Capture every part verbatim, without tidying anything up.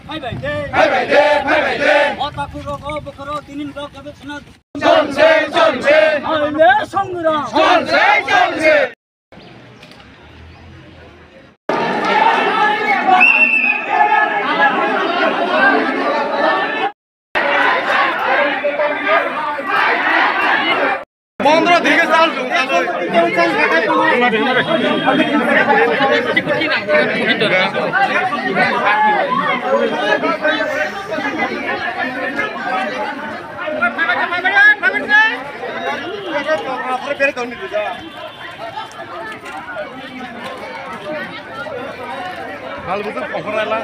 Phaibai de, phaibai de, phaibai de. O takhuk rok, o bokhorok, tinin rok, ebe sina. Chonse, chonse. Aile songra. Chonse, chonse. Pondro dikhe sal jung sal. Hal butuh pokok rela.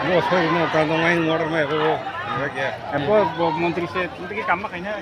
Bo sori no ta dong ai ngor mai ko. Bo, bo montri se, montri ke kam ma khaina.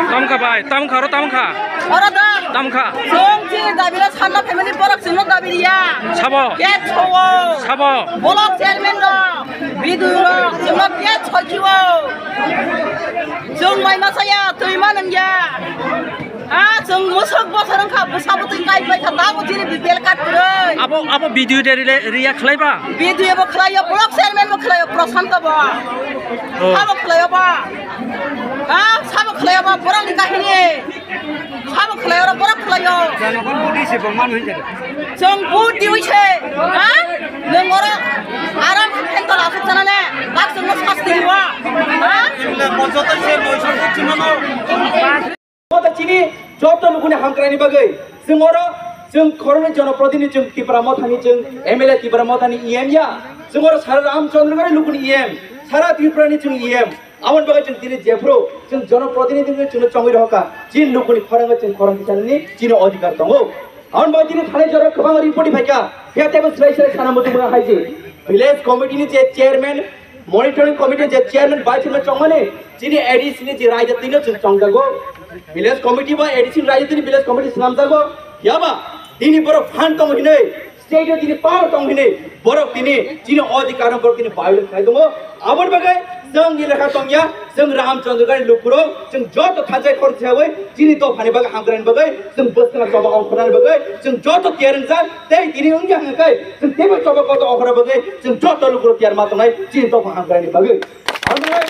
Tamkha bai, tamkha oro tamkha. Oro da. Tamkha. Chwng chini dabi rok sanna family borok chwngno dabi riya. Sabo. Ke chowo. Sabo. Block chairman rok, B D O rok, chwngno ke choikiwo. Chwng mai masaya, twi manungya. Ah, chwng musuk bosor wngkha, bwsa bwtwi kai pai kha, tamo chini B P L card kwrwi. Abo, abo B D O de rile, riya khlaiba? B D O bo khlaio, block chairman bo khlaio, Prasanta bo. Oh. Sabo khlaio ba? Ah, sabo khlaio ba, borokni kahini. Sabo khlaio, oro borok khlaio. Janogon budi se bongma nui jare. Chwng budi wi se, ha? Nwng oro aram khe tola asuk chana ne, tak chwngno sasti wa. Ha? Chwngno mojoto se noisong chimano. Motha chini joto lukuni hamkraini bagwi chwng oro chwng khoroknwi jonoprotinidhi chwng Tipra Mothani chwng M L A Tipra Mothani E M ya chwng oro sara Ramchandragori lukuni E M sara Tripurani chwng E M aboni bagwi chwng tini jephru chwng jonoprotinidhi wngwi chwngno chongwi rohorkha chini lukuni khorangwi chwng khorang tisanani chini odhikar tongo. Aboni bagwi tini thanai jora kwbangma report phaikha, phiya teibo swlai swlai sana muchung mwnga haiji. Village committee ni je chairman, monitoring committee ni je chairman, vice chairman chongmani, chini A D C ni je raida twi no chwng chongjago. Village committee ba A D C ni raida twi ni village committee swnamjago. Phiyaba tini borok phan tong hinwi, state o tini power tong hinwi, borok tini chini odhikar no borok tini violate khlai tongo. Aboni bagwi chwng ni lekha tongya, chwng Ramchandragori lukurok, chwng joto thansa khoroksa wi chini dophani bagwi hamkraini bagwi, chwng bwskangni choba ongkhornani bagwi, chwng joto tiyar wngjak, tei tini wngya hwnkhai, chwng teibo choba koto ongkhorna bagwi, chwng joto lukurok tiyar ma tongnai chini dopha hamkraini bagwi. Hambai,